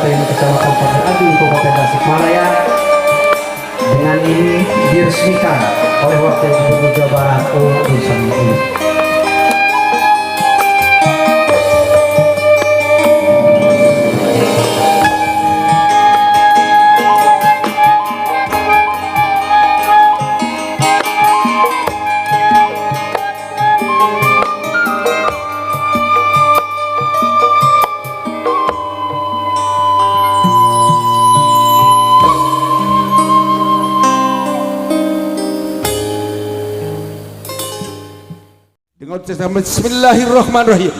Sukatani, Kecamatan Pagerageung, Kabupaten Tasikmalaya. Dengan ini diresmikan oleh Wakil Gubernur Jawa Barat Uu Ruzhanul Ulum. Dengan ucapan Bismillahirrahmanirrahim.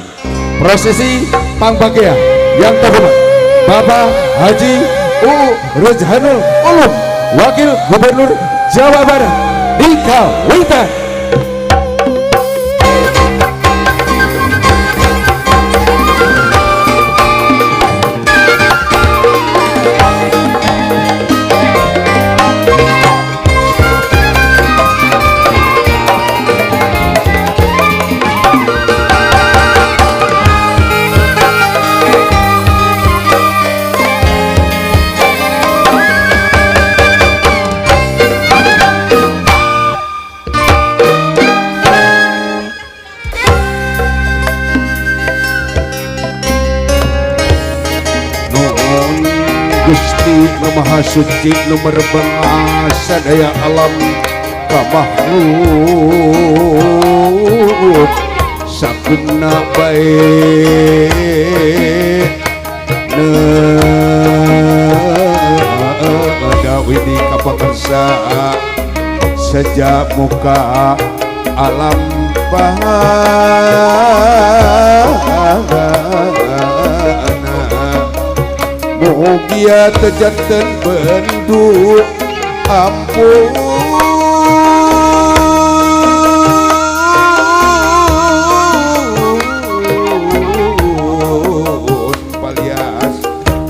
Prosesi Pangbagia yang terhormat Bapak Haji Uu Ruzhanul Ulum, Wakil Gubernur Jawa Barat, dikawitan. Nuhun Gusti Nu Maha Suci nu merebeng sadaya alam ka makhluk sakumna bae widi kapangersa sejak muka alam bahana mugia teu janten bendu ampun palias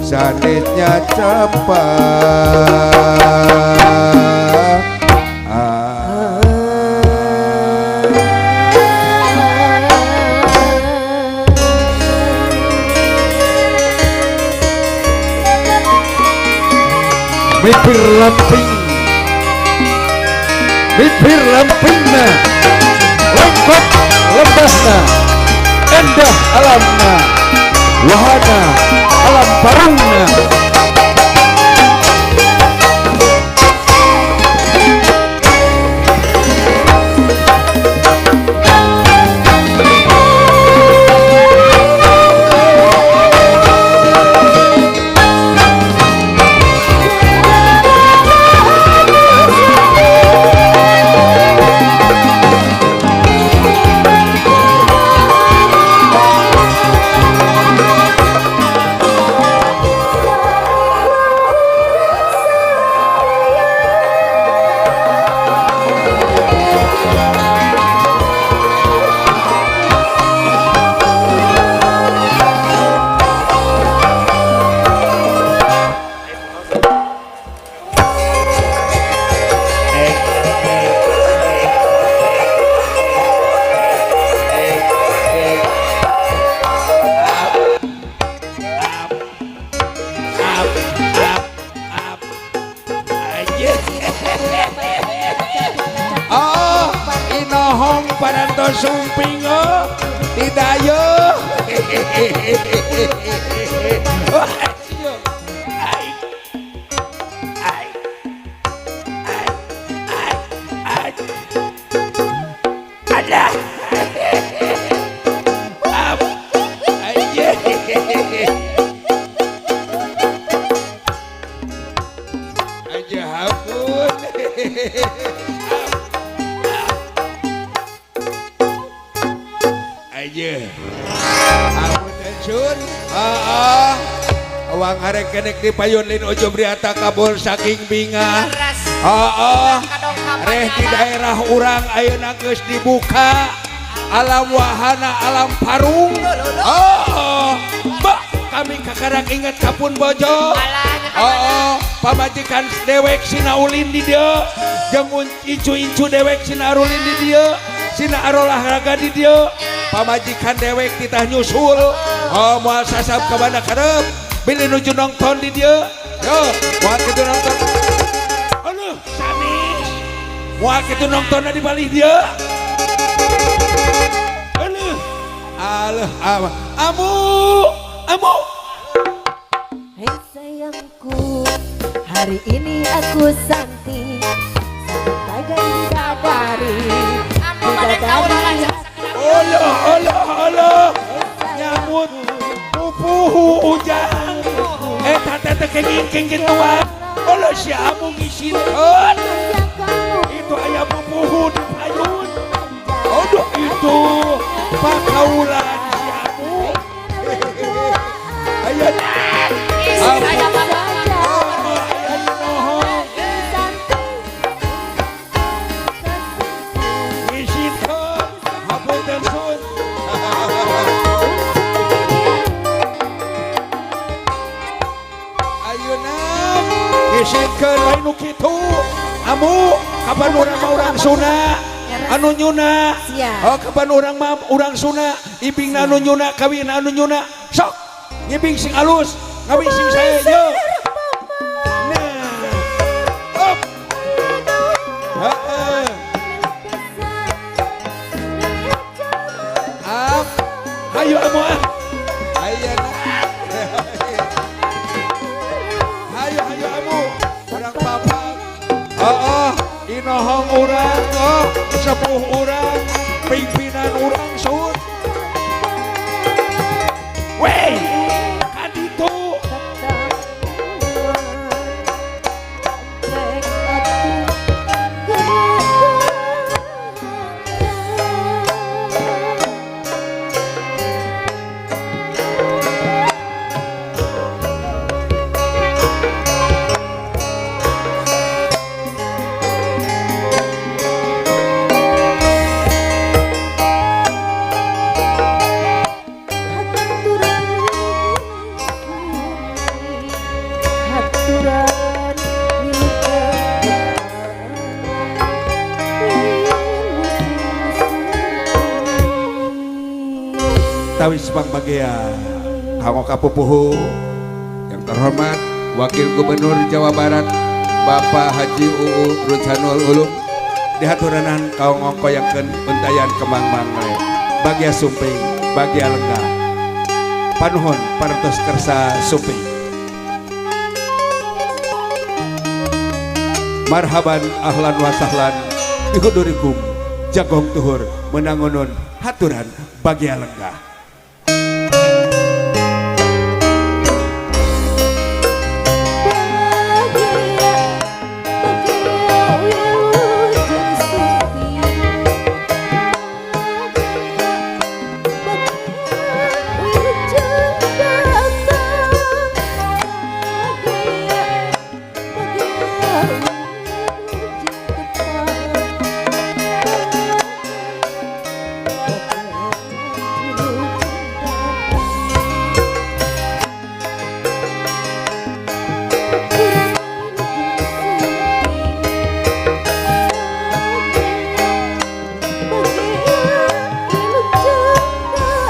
sanesnya campa. Mipir lamping, mipir lampingna, lengkap lembahna, endah alamna, wahana alam parungna. Oh, inohong parantos sumping oh, didayo. Ada. Up. Aja. Aja hapun. Aja. Ampun sun. Heeh. Awang arek kenek di payun lin ojo briata kabur saking bingah. Heeh. Reh di daerah urang ayeuna geus dibuka alam wahana alam parung. Oh, bah, kami kakarak inget kapun bojo. Oh, pamajikan dewek sina ulin di dieu, jeung incu-incu dewek sina arulin di dieu, sina arolahraga di dieu. Pamajikan dewek titah nyusul. Oh, moal sasab ka mana karep. Bilih nuju nonton di dieu. Yo, moal kitu nonton. Aduh, sanes. Moal kitu nonton di balik dieu. Aduh. Aduh, amu, amu. Hei sayangku, hari ini aku santi bagai bidadari. Amu pada Bidadari. Oloh, oloh, oloh. Nyamut pupuhu ujang. Eta teh teh kenging kituan. Oloh si amu ngisinkeun. Itu aya pupuhu di payun. Aduh itu pakaulan si amu. Aya Isin aya bapak. Oh, aya nohong. Ngisinkeun. Hapunten sun. Ayeuna ngisinkeun lain nu kitu. Amu kapan urang mah urang Sunda anu nyuna. Siap. Oh, kapan urang mah urang Sunda ibingna anu nyuna kawin anu nyuna. Sok ngibing sing alus, ngawin sing sae yo. Nah. Up. Heeh. Up. Ayo amu ah. Ayeuna. Ayo ayo amu. Urang bapak. Oh, inohong urang, oh, sepuh urang, pimpinan urang sun. Wey, kaditu. Haturan Tawis Bang Bagea, kanggo kapupuhu Yang terhormat Wakil Gubernur Jawa Barat Bapak Haji UU Ruzhanul Ulum dihaturanan kanggo ngongkoyangkeun untayan kembang mangle bagea sumping bagea lenggah panuhun parantos kersa sumping. Marhaban ahlan wa sahlan bihudurikum jagong tuhur menangunun haturan bagea lenggah.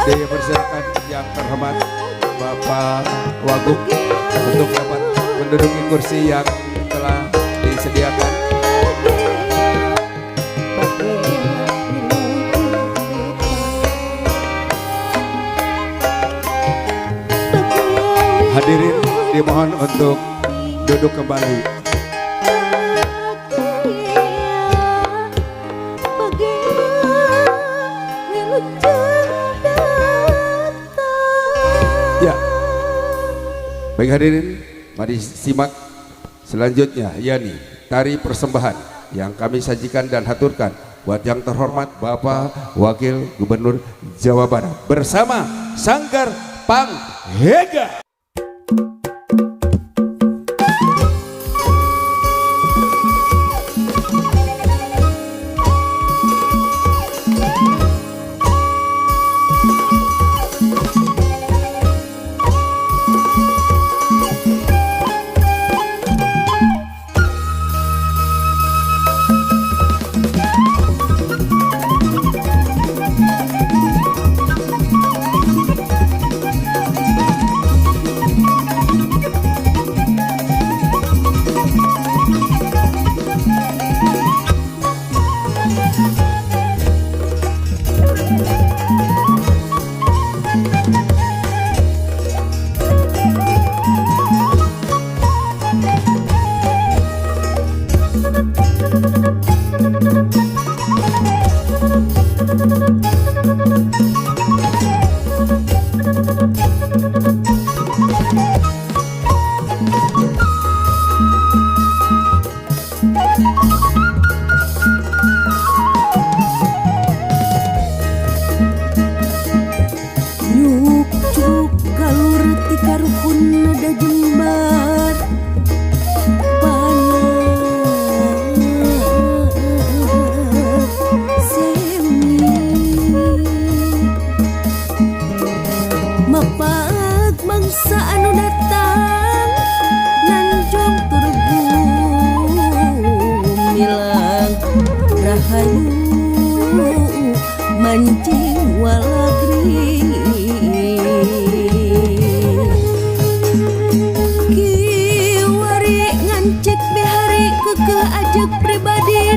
Dipersilakan yang terhormat Bapak Wagub untuk dapat menduduki kursi yang telah disediakan. Hadirin dimohon untuk duduk kembali. Ya. Baik hadirin, mari simak selanjutnya yakni tari persembahan yang kami sajikan dan haturkan buat yang terhormat Bapak Wakil Gubernur Jawa Barat bersama Sanggar Panghega. Bahagia.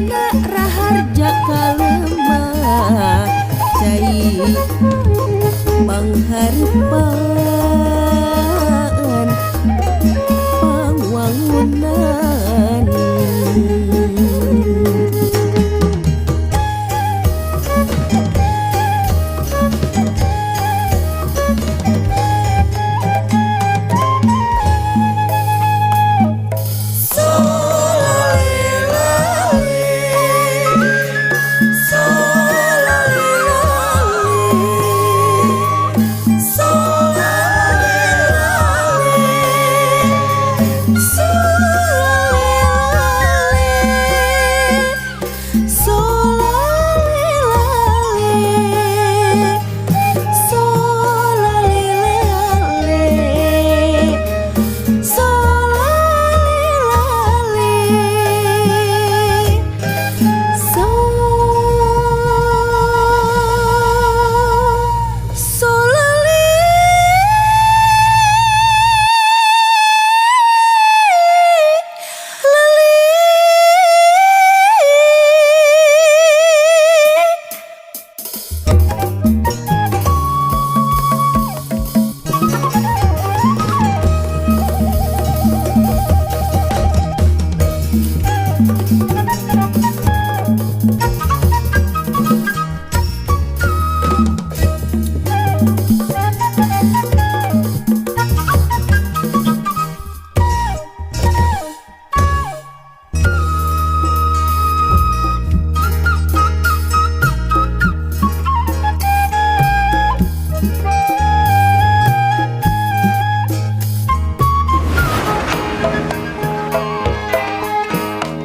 Dina Raharja kalemah cai pangharpan pangwangunan.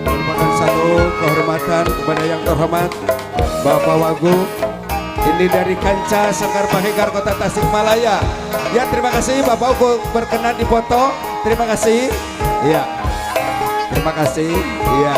Merupakan satu kehormatan kepada yang terhormat Bapak Wagub. Ini dari Kanca Sanggar Panghegar Kota Tasikmalaya. Ya, terima kasih Bapak Wagub berkenan dipoto. Terima kasih. Ya. Terima kasih. Ya.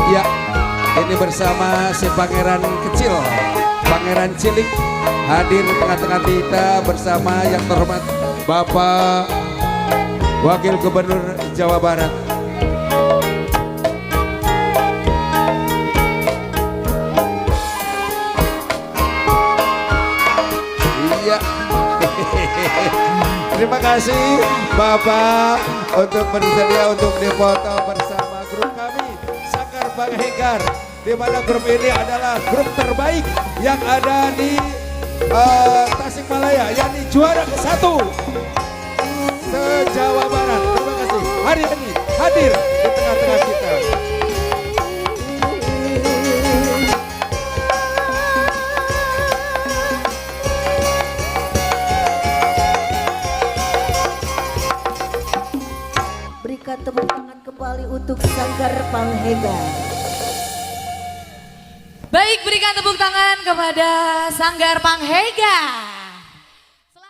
Ya, ini bersama si pangeran kecil, pangeran cilik hadir di tengah-tengah kita bersama yang terhormat Bapak Wakil Gubernur Jawa Barat. Iya. Terima kasih Bapak untuk bersedia untuk dipoto bersama grup kami Sanggar Panghegar, di mana grup ini adalah grup terbaik yang ada di Tasikmalaya, yakni juara ke-1 se-Jawa Barat. Terima kasih hari ini hadir di tengah-tengah kita. Berikan tepuk tangan kembali untuk Sanggar Panghegar. Baik, berikan tepuk tangan kepada Sanggar Panghegar.